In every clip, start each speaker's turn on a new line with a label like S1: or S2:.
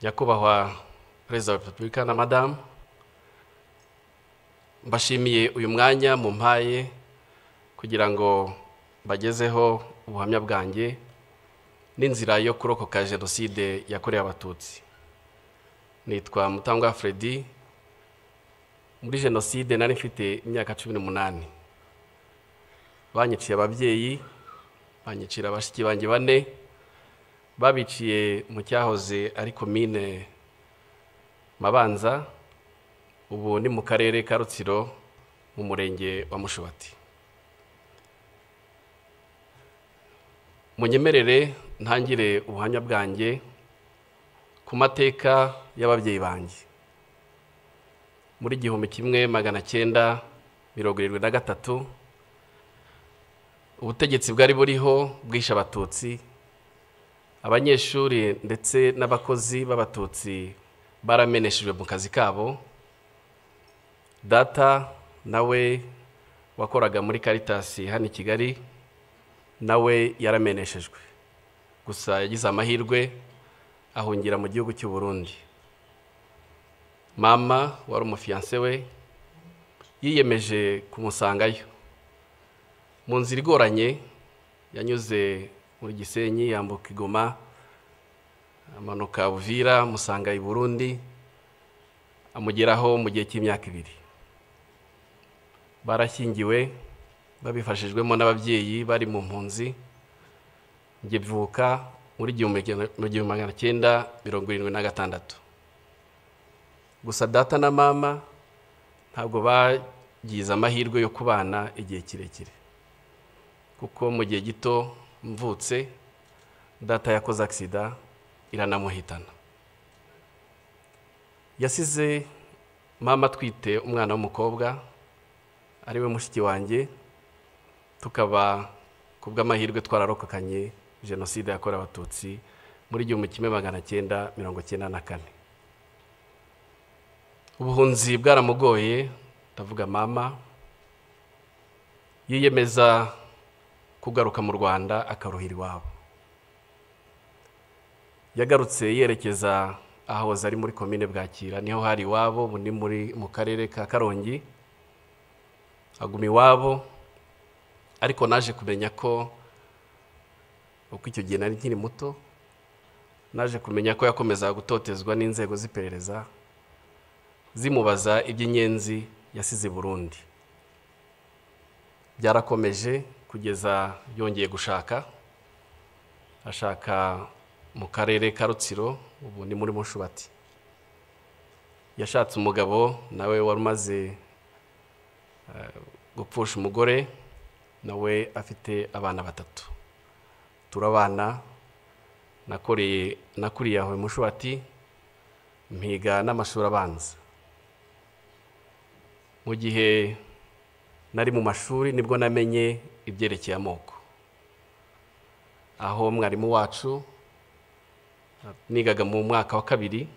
S1: Nyakubahwa Perezida wa Repubulika na Madamu, mbashimiye uyu mwanya mumpaye kugira ngo mbagezeho ubuhamya bwanjye n'inzira yo kurokoka Jenoside yakorewe Abatutsi. Nitwa Mutangwa Freddy. Muri Jenoside nari mfite imyaka 18. Banyiciye ababyeyi, banyicira bashiki banjye bane, babiciye mu cyahoze ari komine Mabanza, ubu ni mu karere ka Rutsiro mu murenge wa Mushubati. Munyemerere ntangire ubuhamya bwanjye ku mateka y'ababyeyi banjye. Muri 1973, ubutegetsi bwari buriho bwishe Abatutsi, abanyeshuri ndetse n'abakozi b'Abatutsi barameneshejwe mu kazi kabo. Data nawe wakoraga muri Caritas hano i Kigali nawe yarameneshejwe, gusa yagize amahirwe ahungira mu gihugu cy'u Burundi. Mama wari umufiyanse we yiyemeje kumusangayo. Mu nzira igoranye yanyuze muri Gisenyi, yambuka i Goma, amanuka Uvira, amusanga i Burundi, amugeraho mu gihe cy'imyaka 2. Barashyingiwe babifashijwemo n'ababyeyi bari mu mpunzi. Njye mvuka muri 1976. Gusa data na mama ntabwo bagize amahirwe yo kubana igihe kirekire, kuko mu gihe gito mvutse data yakoze aksida iranamuhitana. Yasize mama atwite umwana w'umukobwa ariwe mushiki wanjye, tukaba kubw'amahirwe twararokokanye Jenoside yakorewe Abatutsi muri 1994. Ubuhunzi bwaramugoye, ndavuga mama, yiyemeza kugaruka mu Rwanda akaruhira iwabo. Yagarutse yerekeza ahahoze ari muri komine Bwakira, niho hari iwabo, ubu ni mu karere ka Karongi. Aguma iwabo, ariko naje kumenya ko, uko icyo gihe nari nkiri muto, naje kumenya ko yakomezaga gutotezwa n'inzego z'iperereza zimubaza iby'inyenzi yasize Burundi. Byarakomeje kugeza yongeye gushaka, ashaka mu karere ka Rutsiro, ubu ni muri Mushubati. Yashatse umugabo nawe wari umaze gupfusha umugore, nawe afite abana 3. Turabana, nakuriye aho Mushubati, mpiga n'amashuri abanza. Mu gihe nari mu mashuri nibwo namenye ibyerekeye amoko, aho mwarimu wacu nigaga mu mwaka wa 2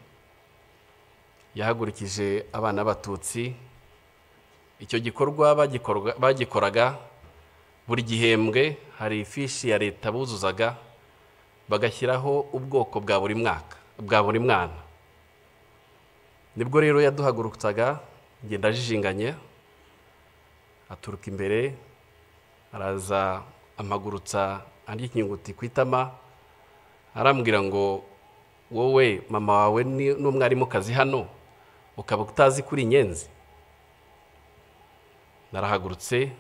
S1: yahagurukije abana b'Abatutsi. Icyo gikorwa bagikoraga buri gihembwe, hari ifishi ya leta buzuzaga bagashyiraho ubwoko bwa buri mwaka bwa buri mwana. Nibwo rero yaduhagurutsaga, ngenda ajijinganye, aturuka imbere araza amagurutsa andi ikinyuguti ku itama, arambwira ngo wowe mama wawe n'umwarimukazi hano ukaba utazi kuri inyenzi. Narahagurutse,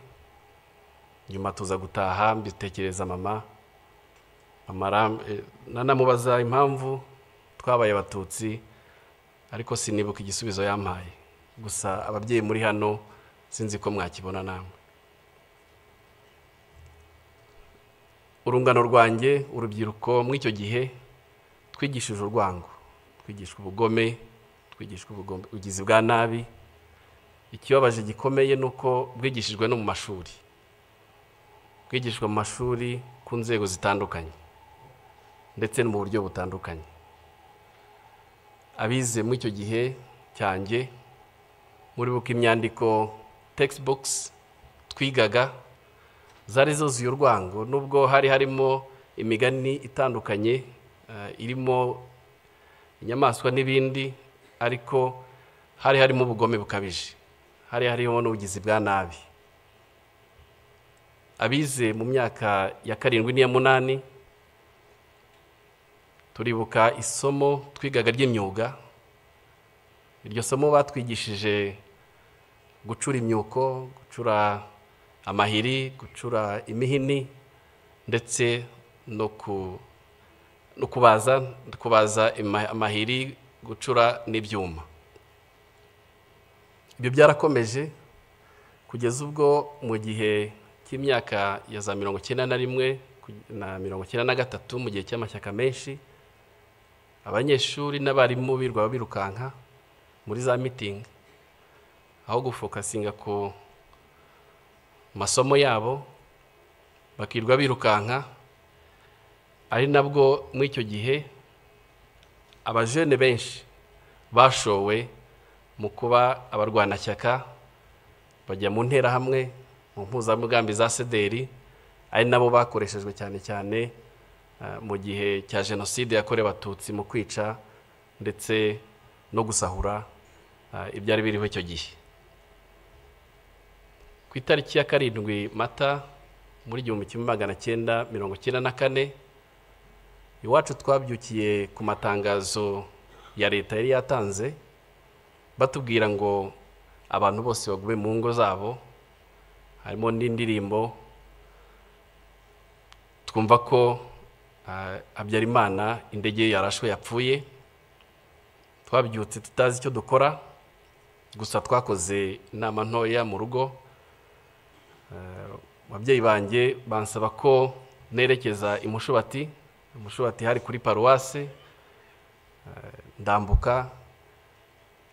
S1: nyuma tuza gutaha mbitekereza mama, nanamubaza impamvu twabaye Abatutsi, ariko sinibuka igisubizo yampaye. Gusa ababyeyi muri hano sinzi ko mwakibona namwe. Urungano rwanjye, urubyiruko muri icyo gihe twigishije urwango, twigishwa ubugome, twigishwa ubugizi bwa nabi. Ikibabaje gikomeye nuko bwigishijwe no mu mashuri, bwigishwa mu mashuri ku nzego zitandukanye ndetse no mu buryo butandukanye. Abize muri icyo gihe cyanjye muribuka imyandiko textbooks twigaga zari zuzuye urwango, nubwo hari harimo imigani itandukanye irimo inyamaswa n'ibindi, ariko hari harimo ubugome bukabije, hari harimo n'ubugizi bwa nabi. Abize mu myaka ya 7 n'iya 8 turibuka isomo twigaga ry'imyuga. Iryo somo batwigishije gucura imyuko, gucura amahiri, gucura imihini, ndetse no kubaza amahiri, gucura n'ibyuma. Ibyo byarakomeje kugeza ubwo mu gihe cy'imyaka ya za 91 na 93, mu gihe cy'amashyaka menshi, abanyeshuri n'abarimu birwa birukanka muri za meeting aho gufokasinga ku masomo yabo, bakirwa birukanka. Ari nabwo muri icyo gihe abajene benshi bashowe mu kuba abarwanashyaka, bajya mu ntera hamwe mu mpuzamugambi za sederi, ari nabo bakoreshejwe cyane cyane mu gihe cya jenoside yakorewe Abatutsi mu kwica ndetse no gusahura ibyari biriho icyo gihe. Ku itariki ya 7 Mata muri 1994, iwacu twabyukiye ku matangazo ya leta yari yatanze, batubwira ngo abantu bose bagume mu ngo zabo, harimo n'indirimbo. Twumva ko Habyarimana indege yarashwe yapfuye. Twabyutse tutazi icyo dukora, gusa twakoze inama ntoya mu rugo. Ababyeyi banjye bansaba ko nerekeza i Mushubati. Mushubati hari kuri paruwase. Ndambuka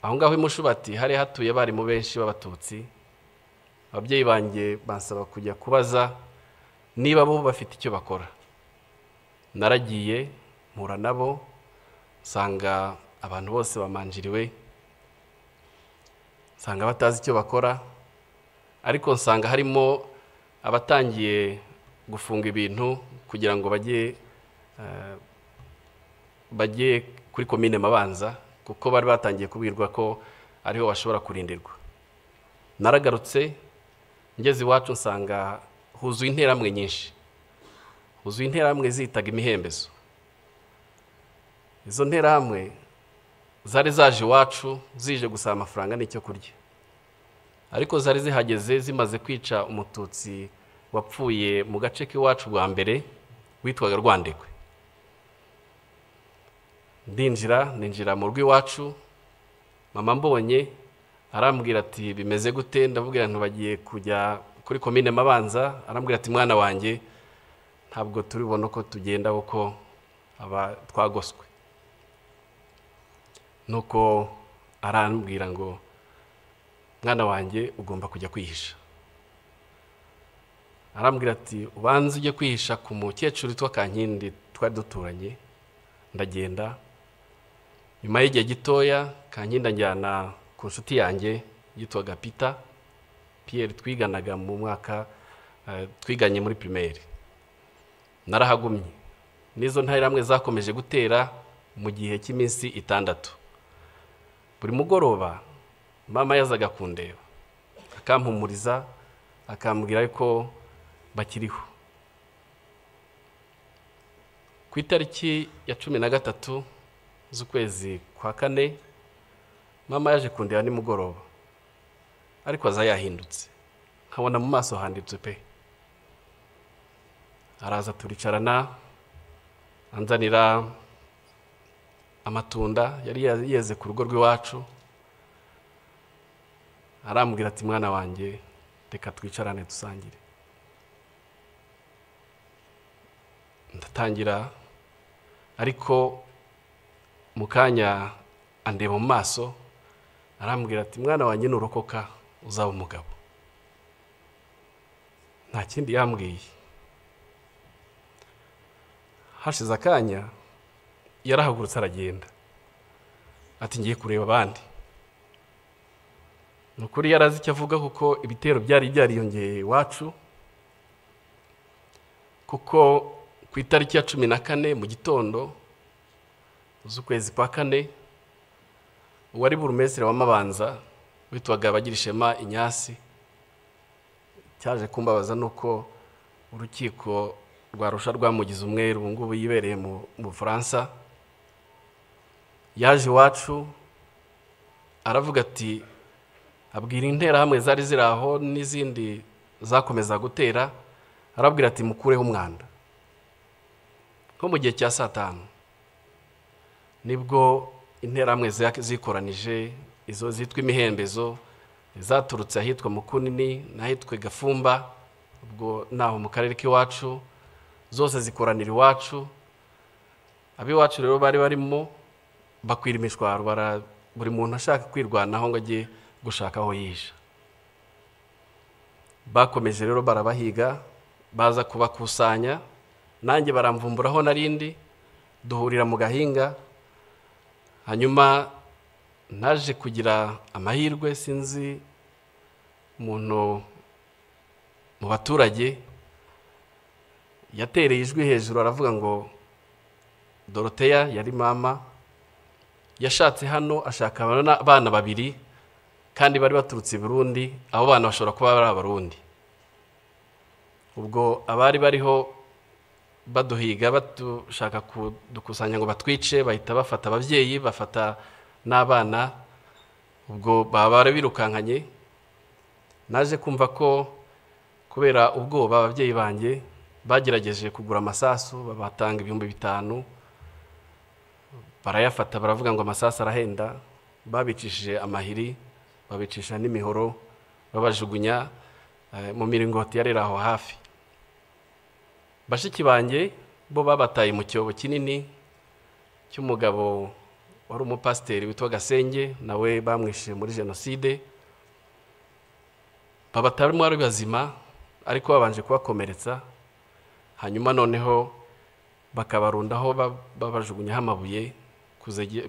S1: aho ngaho i Mushubati hari hatuye abarimu benshi b'Abatutsi. Ababyeyi banjye bansaba kujya kubaza niba bo bafite icyo bakora. Naragiye mpura nabo, nsanga abantu bose bamanjiriwe, nsanga batazi icyo bakora, ariko nsanga harimo abatangiye gufunga ibintu kugira ngo bajye kuri komine Mabanza, kuko bari batangiye kubwirwa ko ariho bashobora kurindirwa. Naragarutse ngeze iwacu nsanga huzuye interamwe nyinshi, huzuye interamwe zitaga imihembezo. Izo nterahamwe zari zaje iwacu zije gusaba amafaranga n'icyo kurya, ariko zari zihageze zimaze kwica Umututsi wapfuye mu gace k'iwacu bwa mbere witwaga Rwandekwe. Ndinjira mu rugo iwacu, mama mbonye arambwira ati bimeze gute? Ndabwira nti bagiye kujya kuri komine Mabanza. Arambwira ati mwana wanjye ntabwo turibona uko tugenda kuko aba twagoswe. Nuko arambwira ngo mwana wanjye ugomba kujya kwihisha. Arambwira ati ubanze ujye kwihisha ku mukecuru witwa Kankindi twari duturanye. Ndagenda. Nyuma y'igihe gitoya Kankindi anjyana ku nshuti yanjye yitwaga Peter Pierre, twiganaga mu mwaka twiganye muri primaire. Narahagumye. Nizo nterahamwe zakomeje gutera mu gihe cy'iminsi 6. Buri mugoroba mama yazaga kundeba, akampumuriza, akambwira ko bakiriho. Ku itariki ya 13 z'ukwezi kwa 4, mama yaje kundeba nimugoroba, ariko aza yahindutse, nkabona mu maso handitse pe. Araza turicarana, anzanira amatunda yari yeze ku rugo rw'iwacu. Arambwira ati mwana wanjye reka twicarane dusangire. Ndatangira, ariko mu kanya andeba mu maso arambwira ati mwana wanjye nurokoka uzaba umugabo. Nta kindi yambwiye. Hashize akanya yarahagurutse aragenda, ati ngiye kureba abandi. Nukuri yarazi icyo avuga, kuko ibitero byari byariyongeye iwacu, kuko ku itariki ya 14 mu gitondo z'ukwezi kwa kane, uwari burumesire wa Mabanza witwaga Bagirishema Inyasi, cyaje kumbabaza nuko urukiko rwa Arusha rwamugize umweru, ubu ngubu yibereye mu Bufaransa. Yaje iwacu aravuga ati, abwira interahamwe zari ziri aho n'izindi zakomeza gutera, arabwira ati mukureho umwanda. Nko mu gihe cya saa 5 nibwo interahamwe zikoranije, izo zitwa imihembezo zaturutse ahitwa Mukunini n'ahitwa Gafumba, ubwo naho mu karere k'iwacu, zose zikoranira iwacu. Abiwacu rero bari barimo bakwira imishwaro, buri muntu ashaka kwirwanaho ngo ajye gushaka aho yihisha. Bakomeje rero barabahiga, baza kubakusanya, nanjye baramvumburaho narindi, duhurira mu gahinga. Hanyuma naje kugira amahirwe, sinzi umuntu mu baturage yatereye ijwi hejuru aravuga ngo Dorothea yari mama yashatse hano ashaka abana babiri kandi bari baturutse i Burundi, abo bana bashobora kuba bari abarundi. Ubwo abari bariho baduhiga batushaka kudukusanya ngo batwice, bahita bafata ababyeyi bafata n'abana, ubwo baba birukankanye. Naje kumva ko kubera ubwoba ababyeyi banjye bagerageje kugura amasasu, babatanga 5000, barayafata baravuga ngo amasasu arahenda, babicishije amahiri, babicisha n'imihoro, babajugunya mu miringoti yari aho hafi. Bashiki banjye bo babataye mu cyobo kinini cy'umugabo wari umupasiteri witwa Gasenge, nawe bamwishe muri jenoside. Babatarimo ari bazima ariko babanje kubakomeretsa, hanyuma noneho bakabarundaho babajugunyaho amabuye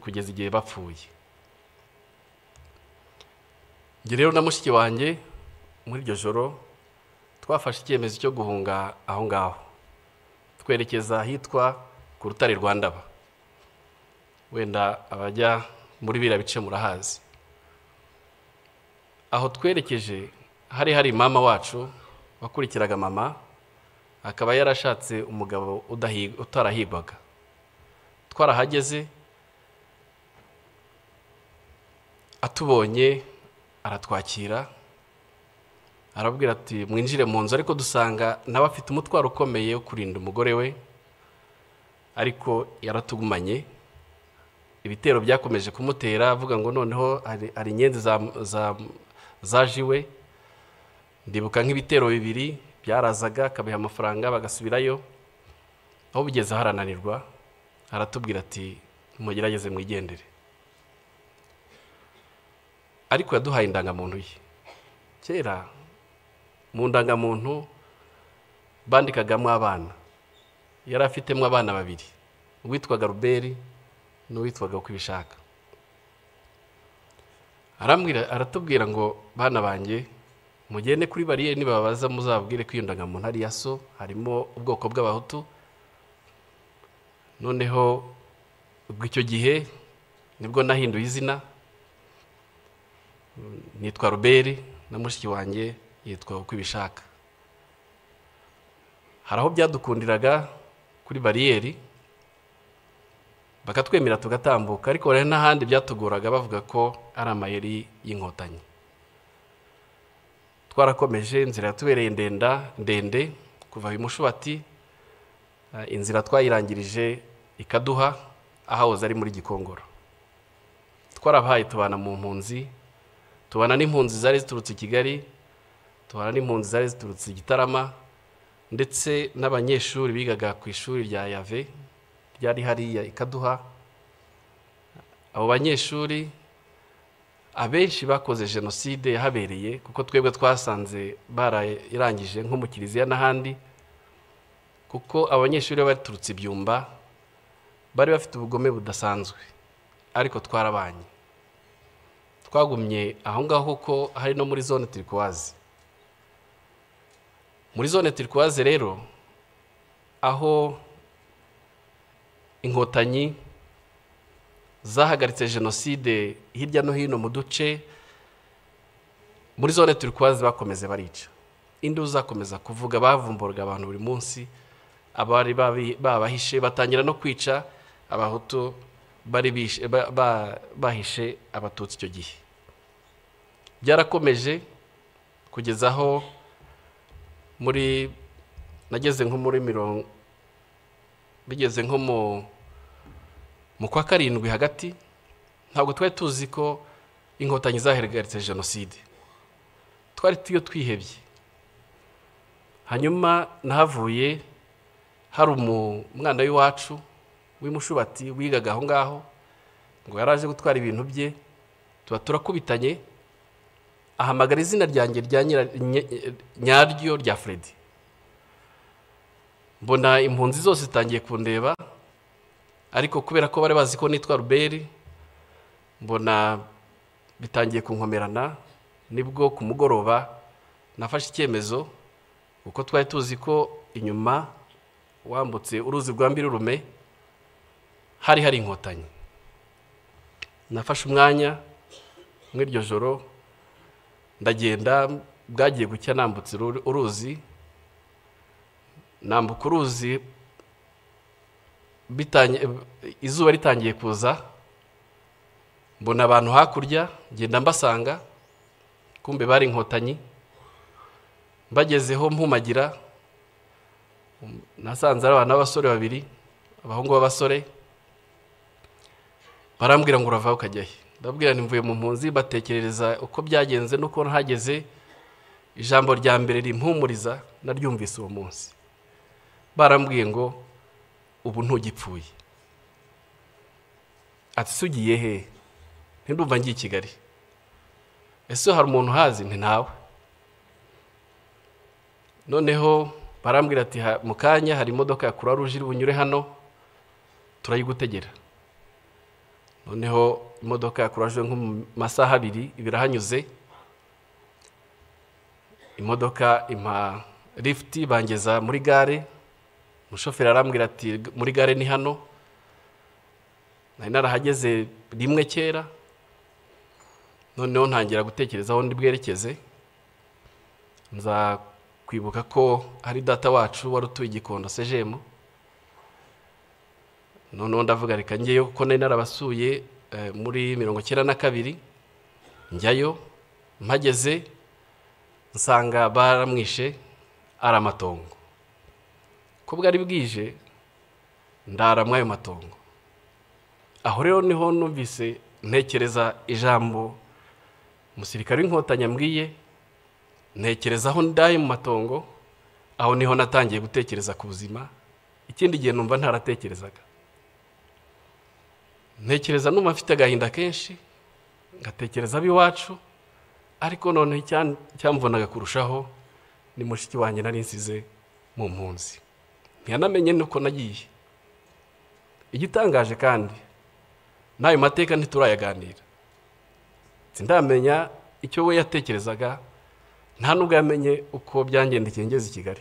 S1: kugeza igihe bapfuye. Njye rero na mushiki wanjye muri iryo joro twafashe icyemezo cyo guhunga aho ngaho, twerekeza ahitwa ku rutare rwa Ndaba. Wenda abajya muri biriya bice murahazi. Aho twerekeje hari mama wacu wakurikiraga mama, akaba yarashatse umugabo utarahigwaga. Twarahageze atubonye aratwakira, arabwira ati mwinjire mu nzu, ariko dusanga nawe afite umutwaro ukomeye wo kurinda umugore we, ariko yaratugumanye. Ibitero byakomeje kumutera, avuga ngo noneho hari inyenzi zaje iwe. Ndibuka nk'ibitero 2 byarazaga akabiha amafaranga bagasubirayo, aho bigeze harananirwa, aratubwira ati mugerageze mwigendere. Ariko yaduhaye indangamuntu ye. Kera mu ndangamuntu bandikagamo abana, yari afitemo abana 2, uwitwaga Ruberi n'uwitwaga Ukwibishaka. Aratubwira ngo bana banjye mugende kuri bariyeri, nibabaza muzabwire ko iyo ndangamuntu ari iya so, harimo ubwoko bw'abahutu. Noneho ubwo icyo gihe nibwo nahinduye izina, nitwa Ruberi na mushiki wanjye yitwa Ukwibishaka. Hari aho byadukundiraga kuri bariyeri bakatwemera tugatambuka, ariko hari n'ahandi byatugoraga bavuga ko ari amayeri y'inkotanyi. Twarakomeje, inzira yatubereye ndende kuva i Mushubati, inzira twayirangirije ikaduha ahahoze ari muri Gikongoro. Twarabahaye tubana mu mpunzi, tubana n'impunzi zari ziturutse i Kigali, tubana n'impunzi zari ziturutse i Gitarama, ndetse n'abanyeshuri bigaga ku ishuri rya Yave ryari hariya ikaduha. Abo banyeshuri abenshi bakoze jenoside yahabereye, kuko twebwe twasanze barayirangije nko mu kiliziya n'ahandi, kuko abanyeshuri baturutse ibyumba bari bafite ubugome budasanzwe, ariko twarabanye. Twagumye aho ngaho kuko hari no muri zone turquoise. Muri zone turquoise rero, aho inkotanyi zahagaritse jenoside hirya no hino mu duce muri zone turquoise, bakomeze barica. Induru zakomeza kuvuga, bavumburaga abantu buri munsi, abari babahishe batangira no kwica abahutu bari bahishe abatutsi. Icyo gihe byarakomeje kugeza aho muri nageze nko muri mirongo, bigeze nko mu kwa karindwi hagati, ntabwo twari tuzi ko inkotanyi zahagaritse jenoside, twari tuyo twihebye. Hanyuma nahavuye hari umwana w'iwacu w'imushubati wigaga aho ngaho, ngo yaraje gutwara ibintu bye, tuba turakubitanye, ahamagara izina ryanjye rya nyaryo rya Freddy. Mbona impunzi zose zitangiye kundeba, ariko kubera ko bari bazi ko nitwa Ruberi, mbona bitangiye kunkomerana. Nibwo ku mugoroba nafashe icyemezo, kuko twari tuzi ko inyuma wambutse uruzi rwa Mbirurume hari inkotanyi. Nafashe umwanya muri iryo joro ndagenda, bwagiye gucya nambutse uruzi, nambuka uruzi izuba ritangiye kuza, mbona abantu hakurya, ngenda mbasanga, kumbe bari inkotanyi. Mbagezeho mpumagira, nasanze ari abana b'abasore babiri, abahungu b'abasore, barambwira ngo urava ukajya he? Ndababwira nti mvuye mu mpunzi, batekerereza uko byagenze n'uko nahageze. Ijambo rya mbere rimpumuriza naryumvise uwo munsi, barambwiye ngo ubu ntugipfuye. Ati se ugiye he? Ntindumva ngiye i Kigali. Ese hari umuntu uhazi? Nti ntawe. Noneho barambwira ati mu kanya hari imodoka ya Croix Rouge iri bunyure hano, turayigutegera. Noneho imodoka ya Croix Rouge nko mu masaha abiri ibirahanyuze, imodoka impa lift bangeza muri gare. Umushoferi arambwira ati muri gare ni hano, nari narahageze rimwe kera. Noneho ntangira gutekereza aho ndi bwerekeze, nza kwibuka ko hari data wacu wari utuye Gikondo sejemu. Noneho ndavuga reka njyeyo, kuko nari narabasuye muri 92. Njyayo, mpageze nsanga baramwishe ari amatongo. Ko bwari bwije ndara muri ayo matongo. Aho rero niho numvise ntekereza ijambo umusirikare w'inkotanyi ambwiye, ntekereza aho ndaye mu matongo. Aho niho natangiye gutekereza ku buzima. Ikindi gihe numva ntaratekerezaga, ntekereza numva mfite agahinda kenshi, ngatekereza ab'iwacu, ariko noneho icyamvunaga kurushaho ni mushiki wanjye nari nsize mu mpunzi, ntiyanamenye nuko nagiye. Igitangaje kandi n'ayo mateka ntiturayaganira, sindamenya icyo we yatekerezaga, nta nubwo yamenye uko byangendekeye ngeze i Kigali.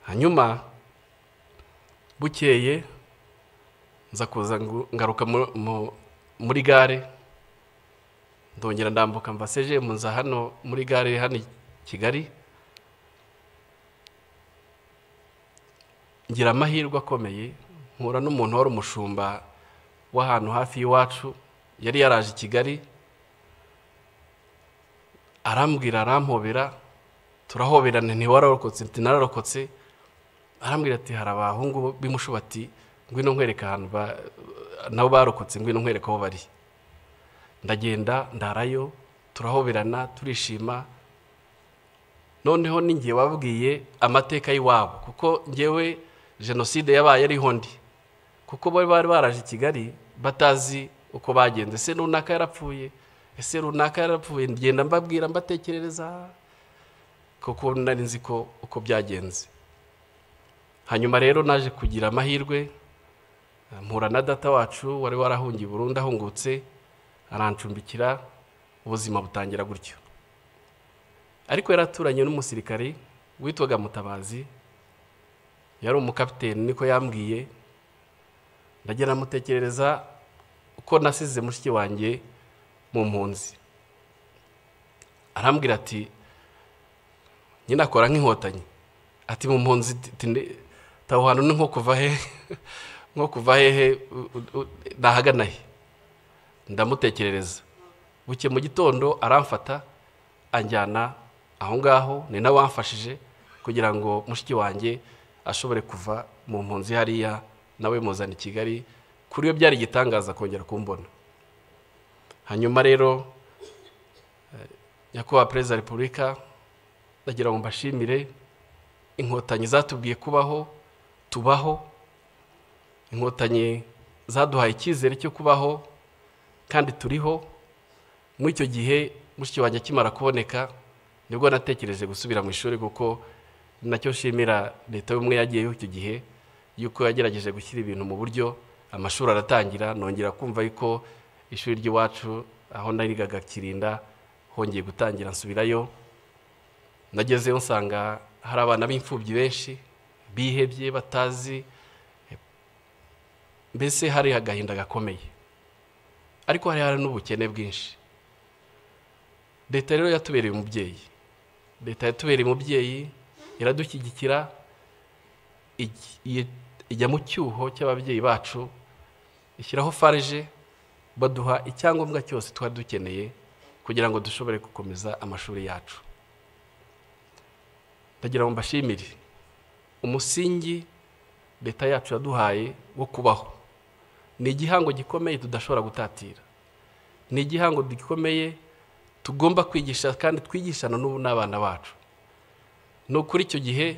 S1: Hanyuma bukeye nza kuza ngaruka muri gare, ndongera ndambuka mva sejemu nza hano muri gare hano i Kigali. Ngira amahirwe akomeye mpura n'umuntu wari umushumba w'ahantu hafi y'iwacu, yari yaraje i Kigali, arambwira, arampobera, turahoberana, ntiwararokotse? Nti nararokotse. Arambwira ati hari abahungu b'imushubati, ngwino nkwereka ahantu nabo barokotse, ngwino nkwereka aho bari. Ndagenda ndarayo, turahoberana, turishima. Noneho ningiye wabwiye amateka y'iwabo, kuko ngewe jenoside yabaye ariho ndi, kuko bari baraje i Kigali batazi uko bagenze. Ese runaka yarapfuye, ese runaka yarapfuye, ngenda mbabwira mbatekerereza, kuko nari nzi ko uko byagenze. Hanyuma rero naje kugira amahirwe mpura na data wacu wari warahungiye Burundi, ahungutse arancumbikira, ubuzima butangira gutyo. Ariko yaraturanye n'umusirikari witwaga Mutabazi, yari umukapiteni niko yambwiye. Ndagenda mutekerereza ko nasize mushiki wanjye mu mpunzi. Arambwira ati nyine akora nk'inkotanyi, ati mu mpunzi taho hantu ni nko kuva he nko kuva hehe nahagana he. Ndamutekerereza. Buke mu gitondo aramfata anjyana aho ngaho, ni nawe wamfashije kugira ngo mushiki wanjye ashobore kuva mu mpunzi hariya, nawe muzana i Kigali. Kuri yo byari igitangaza kongera kumbona. Hanyuma rero Nyakubahwa Perezida wa Repubulika, ndagira ngo mbashimire. Inkotanyi zatubwiye kubaho, tubaho. Inkotanyi zaduhaye icyizere cyo kubaho kandi turiho. Muri icyo gihe mushiki wanjye akimara kuboneka nibwo natekereje gusubira mu ishuri, kuko nacyo nshimira leta y'ubumwe yagiyeyo icyo gihe yuko yagerageje gushyira ibintu mu buryo, amashuri aratangira. Nongera kumva yuko ishuri ry'iwacu aho narigaga Kirinda hongeye gutangira, nsubirayo. Nagezeyo nsanga hari abana b'imfubyi benshi bihebye, batazi, mbese hari agahinda gakomeye, ariko hari n'ubukene bwinshi. Leta rero yatubereye umubyeyi, leta yatubereye umubyeyi, iradushyigikira, ijya mu cyuho cy'ababyeyi bacu, ishyiraho farije, baduha icyangombwa cyose twari dukeneye kugira ngo dushobore gukomeza amashuri yacu. Ndagira ngo mbashimire umusingi leta yacu yaduhaye wo kubaho. Ni igihango gikomeye tudashobora gutatira, ni igihango gikomeye tugomba kwigisha kandi twigishana n'ubu n'abana bacu. No kuri icyo gihe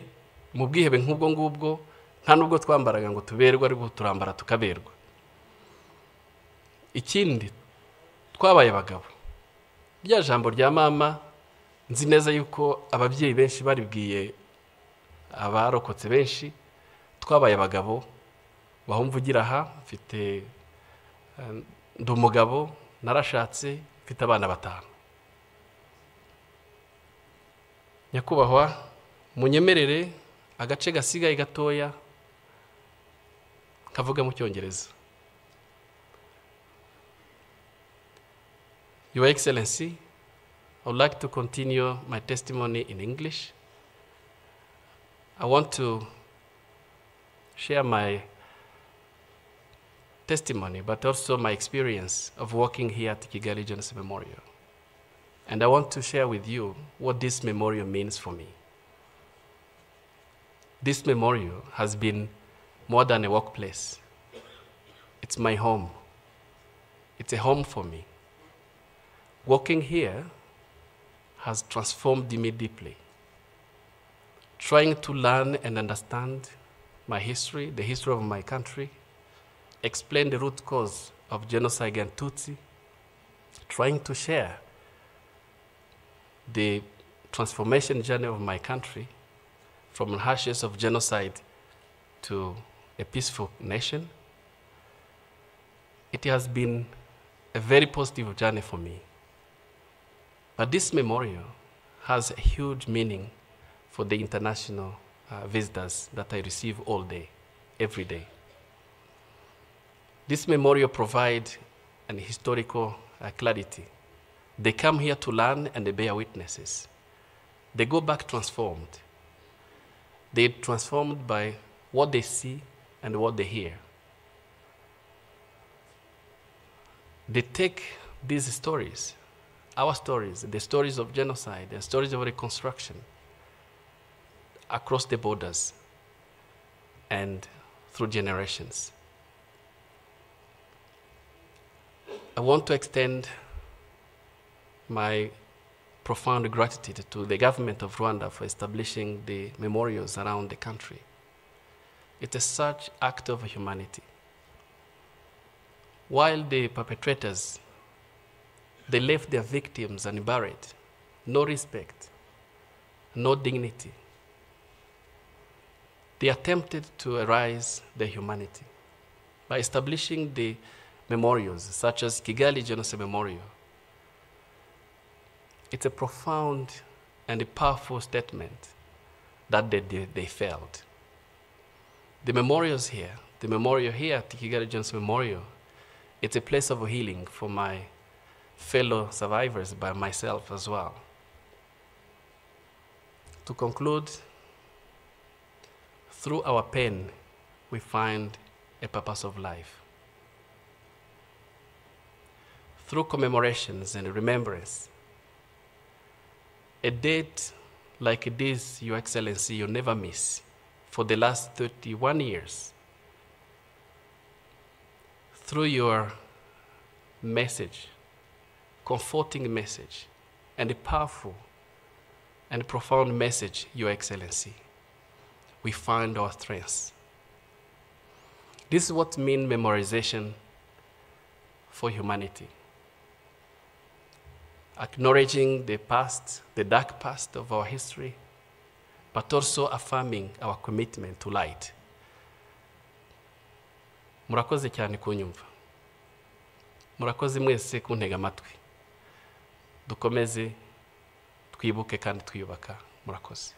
S1: mu bwihebe nk'ubwo ngubwo nta nubwo twambaraga ngo tuberwe, ariko turambara tukaberwa. Ikindi, twabaye abagabo. Rya jambo rya mama nzi neza yuko ababyeyi benshi baribwiye abarokotse benshi, twabaye abagabo. Bahumvugira aha, mfite ndi umugabo, narashatse, mfite abana 5. Nyakubahwa, munyemerere agace gasigaye gatoya kavuga mu Cyongereza. Your Excellency, I would like to continue my testimony in English. I want to share my testimony, but also my experience of working here at Kigali Genocide Memorial. And I want to share with you what this memorial means for me. This memorial has been more than a workplace. It's my home. It's a home for me. Working here has transformed me deeply. Trying to learn and understand my history, the history of my country, explain the root cause of genocide and Tutsi, trying to share the transformation journey of my country from ashes of genocide to a peaceful nation. It has been a very positive journey for me. But this memorial has a huge meaning for the international visitors that I receive all day, every day. This memorial provides an historical clarity. They come here to learn and they bear witnesses. They go back transformed. They're transformed by what they see and what they hear. They take these stories, our stories, the stories of genocide, the stories of reconstruction, across the borders and through generations. I want to extend my profound gratitude to the government of Rwanda for establishing the memorials around the country. It is such act of humanity. While the perpetrators, they left their victims unburied, no respect, no dignity. They attempted to erase their humanity by establishing the memorials, such as Kigali Genocide Memorial. It's a profound and a powerful statement that they failed. The memorials here, the memorial here at the Kigali Genocide Memorial, It's a place of healing for my fellow survivors, by myself as well. To conclude, through our pain, we find a purpose of life. Through commemorations and remembrance, a date like this, Your Excellency, you never miss for the last 31 years. Through your message, comforting message, and a powerful and profound message, Your Excellency, we find our strengths. This is what means memorization for humanity. Acknowledging the past, the dark past of our history, but also affirming our commitment to light. Murakoze cyane kunyumva. Murakoze mwese kuntega amatwi. Dukomeze twibuke kandi twiyubaka. Murakoze.